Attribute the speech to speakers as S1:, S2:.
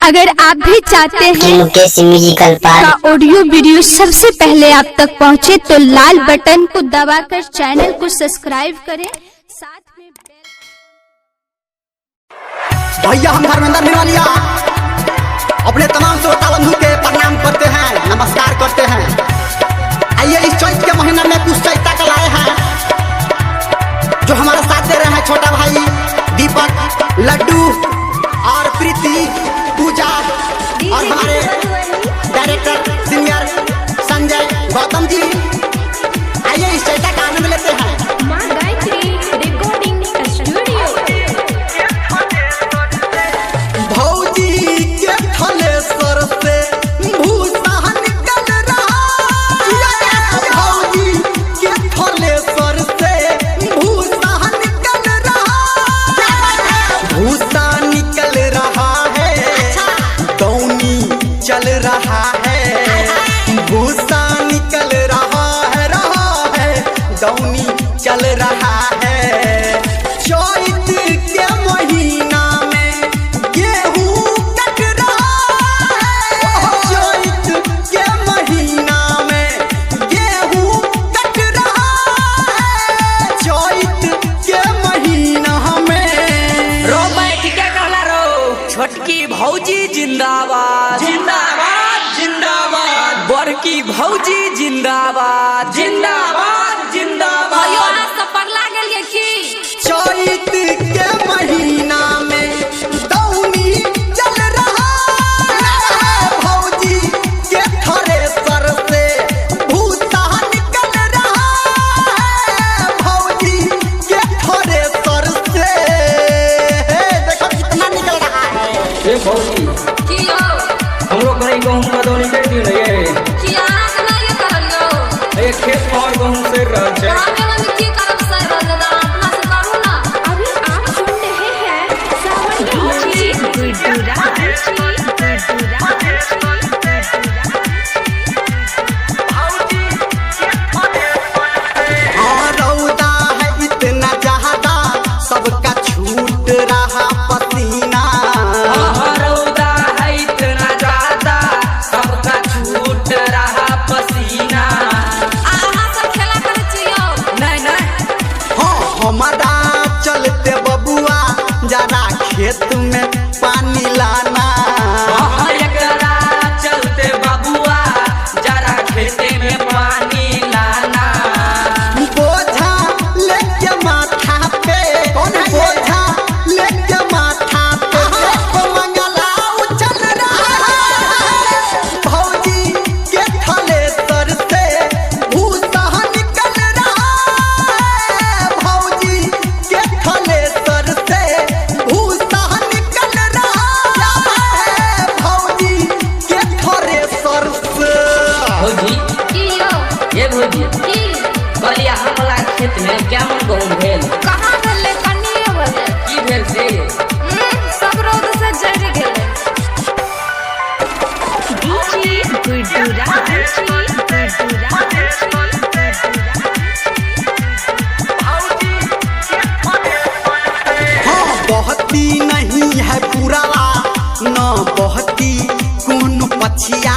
S1: अगर आप भी चाहते हैं
S2: मुकेश म्यूजिकल पार्क
S1: का ऑडियो वीडियो सबसे पहले आप तक पहुंचे तो लाल बटन को दबाकर चैनल को सब्सक्राइब करें, साथ में बेल।
S3: भैया, हम धर्मेंद्र निवालिया अपने तमाम श्रोता बंधु के प्रणाम करते हैं, नमस्कार करते हैं। आइए, इस चैत के महीना में कुछ चैता का लाए हैं, जो हमारा साथ दे रहे हैं छोटा भाई दीपक, लड्डू और प्रीति, पूजा और हमारे डायरेक्टर सीनियर संजय गौतम जी। आइए, इस चैता का आनंद लेते हैं।
S4: माँ गायत्री रिकॉर्डिंग स्टूडियो।
S3: भौजी के थलेसर से भूसा निकल रहा है। भौजी के थलेसर से भूसा निकल रहा है। भूसा निकल रहा है, दौनी चल रहा है। भूसा निकल रहा है, रहा है, दौनी चल रहा है। चैत के महीना में गेहूं कट रहा है। चैत के महीना में गेहूं कट रहा है। चैत के महीना में।
S5: रो बैठ के कहला रो, छोटकी भौजी जिंदाबाद, जिंदाबाद, जिंदाबाद। बड़की भौजी जिंदाबाद, जिंदाबाद, जिंदाबाद।
S4: अयो, अहाँ सब पगला गेलियै की?
S3: चैत के महीना में दौनी चल रहा है। भौजी के थ्रेसर से भूसा निकल रहा है। भौजी के थ्रेसर से, देखो कितना निकल रहा है।
S6: ए भौजी।
S4: की यौ?
S6: हमरो कहीं गहूम का दौनी कर दियो ने ये।
S4: की अहाँके नहि करल यौ?
S6: ए खेत पर गहूम सड़ रहल छै।
S4: हमे मम्मी की करब सर दादा, अपना से करू ना। अभी आप सुन रहे हैं सावन डीजे गुड्डू राज, गुड्डू राज।
S3: हाँ, रौदा है इतना ज्यादा, सबका छूट रहा पसीना।
S5: हाँ, रौदा है इतना ज्यादा, सबका छूट रहा पसीना।
S4: अहाँ सब खेला करै छी यौ?
S5: नहीं नहीं।
S3: हाँ, हमारा चलते बबुआ जरा खेत में पानी लाना।
S5: हाँ, एकरा चलते बबुआ जरा खेते में पानी लाना।
S3: बोझा लेके माथा पे, बोझा लेके माथा पे, देखो मंगला उछल रहा है। भौजी के थलेसर से भूसा निकल रहा है। भौजी के थलेसर से भूसा निकल रहा है। भौजी के थ्रेसर से।
S5: भौजी।
S4: की यौ?
S5: ये भौजी।
S4: की?
S5: कहलियै, हमरा खेत में क्या मन गहूम भेल?
S4: कहाँ भेलै? कनिए भेलै।
S5: की भेल से?
S4: सब रौद से जरि गेलै। डीजे गुड्डू राज, गुड्डू राज।
S3: हाँ, बहती नहीं है पुरावा न बहती कोनो पछिया।